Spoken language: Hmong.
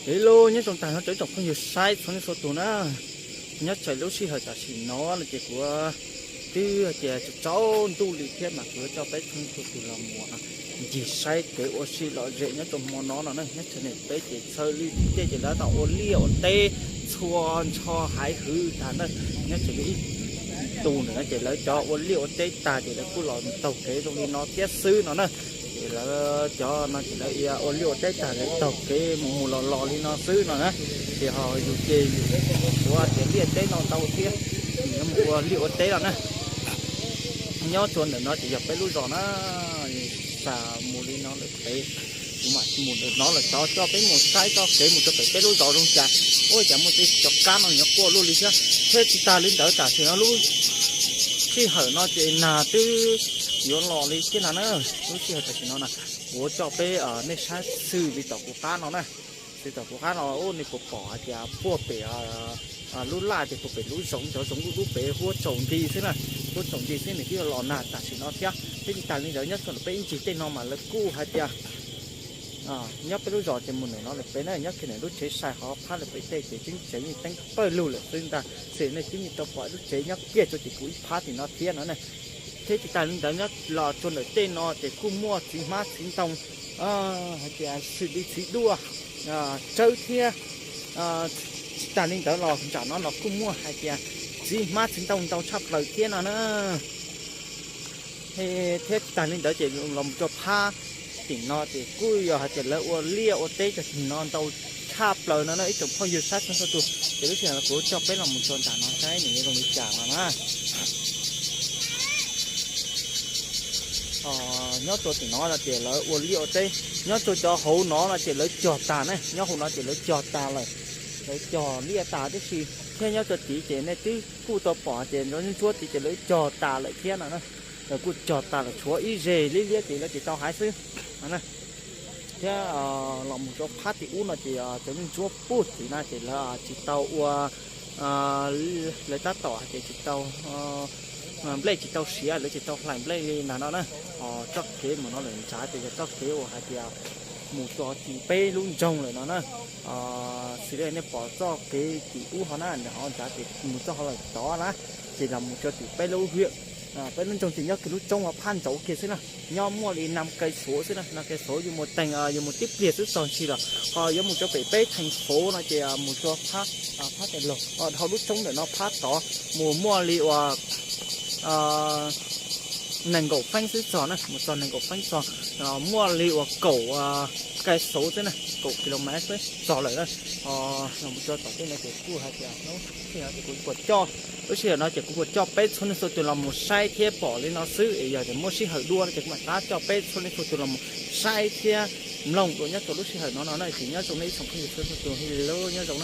Hello, nyob zoo tag nrho rau ib tsoom phooj ywg saib txhua leej txhua tus na. Nyob tsam lub sij hawm tam sim no no ces kuv twb hais tias tsaus ntuj li thiab mas kuv yuav coj peb txhua leej txhua tus los mus ncig saib kev ua si lom zem nyob rau hmo no no na. Nyob tsam ne peb ces txhawj lwj tej ces lawv tau ua liaj ua teb txhua nrho haiv hwv tag na. Nyob tsam li ib tus ntawm no ces lawv cov ua liaj ua teb tag ces lawv kuj los taug kev zoo li no thiab xwb no na. Ces lawv cov no ces lawv ua liaj ua teb tag lawv taug kev mus mus los los li no xwb no na. Ces ho yus ces yus ua tias liaj teb no ntau thiab, yus yuav mus ua liaj ua teb los na. Nyob tsam ntawm no ces yog peb lub zos na, xa mus li no lawm pem, kuv mam mus ntawm no lawm tod coj peb mus saib txoj kev mus rau pem peb lub zos zoo cas. Ua cas muaj tej cov kab no nyob quaj luaj li thiab. Thiab tsis tas li ntawd tam sim no lub sij hawm no ces nag twb yuav los li thiab na na. Lub sij hawm tam sim no na, kuv coj peb nej saib xws li tom kuv qab no na. Xws tom kuv qab no nej puas pom hais tias puag pem lub laj ces puag pem lub zoov cov zoov dub dub pem huab tsaus nti xwb na. Huab tsaus nti xwb nws twb yuav los nag tam sim no thiab. Thiab tsis tas li ntawd nyob rau peb ib ncig tej no mas lawv kuj hais tias nyob peb lub zos ces mus ntawm no lawm pem na, nyob kiag ntawm lub tsev sai qhov phab lawm pem tej ces tseeb tsev yeej teeb pawg lug lawm xwb ntag. Xws nej twb yeej tau pom lub tsev nyob kiag rau tim kuv ib phab tim no thiab no na. Thiab tsis tas li ntawd nyob los rau ntawm tej no ces kuj muaj txiv hmab txiv ntoo, hais tias xws li txiv duaj, tsawb thiab. Tsis tas li ntawd los nram no los kuj muaj hais tias txiv hmab txiv ntoo ntau tshaj plaws thiab no na. Thiab tsis tas li ntawd ces los mus rau phab tim no ces kuj yog hais tias lawv ua liaj ua teb rau tim no ntau tshaj plaws no na ib tsoom phooj ywg saib txhua txhua tus. Ces lub sij hawm no kuv coj peb los mus rau nram no saib nws yuav zoo li cas no na. Nyob rau tim no no ces lawv ua liaj ua teb, nyob rau cov hauv no no ces lawv cog tas na, nyob hauv no ces lawv cog tas lawm, lawv cog liaj tas tib si. Thiab nyob rau tid ces nej twb kuj tau pom ces ntsuab ntsuab tid ces lawv cog tas lawm thiab no na. Lawv kuj cog tas lawm tshuav ib zeg liab liab ces lawv tsis tau haiv xwb. Thiab los mus rau phab tim ub no ces cov ntsuab puag tim no ces lawv tsis tau ua, lawv tab tom hais tias tsis tau, nplej tsis tau siav lawv tsis tau hlais nplej li ntag no na. Txoj kev mus no lawm ntshav ces yog txoj kev uas hais tias mus txog tim peb lub nroog lawm no na. Xws li nej pom txoj kev tim ub ho na, nws ho ntshav ces mus txoj ho lawm tod na, ces los mus rau tim peb lub hiam, peb lub nroog ces nyob kiag lub roob uas phab nraud kiag xwb na. Nyob muaj li năm cây số xwb na, năm cây số yus mus teeg yus mus tib pliag xwb txog ntshis lawm. Ho yuav mus rau pem peb thành phố no ces mus rau phab, phab tes laug dhau lub roob ntawm no phab tod mus muaj li uas nees nkaum feeb xwb txog na, mus txog nees nkaum feeb txog, muaj li uas kaum cây số xwb na, kaum ki lo mev xwb txog lawm na. Los mus rau tom tej no ces kuj hais tias lub sij hawm no ces kuv puas coj, lub sij hawm no ces kuv puas coj peb txhua leej txhua tus los mus saib thiab pom li no xwb es yog tias muaj sij hawm dua no ces kuv mam rov coj peb txhua leej txhua tus los mus saib thiab mloog dua nyob rau lub sij hawm no no na. Ces nyob zoo nej ib tsoom phooj ywg txhua txhua tus, nyob zoo.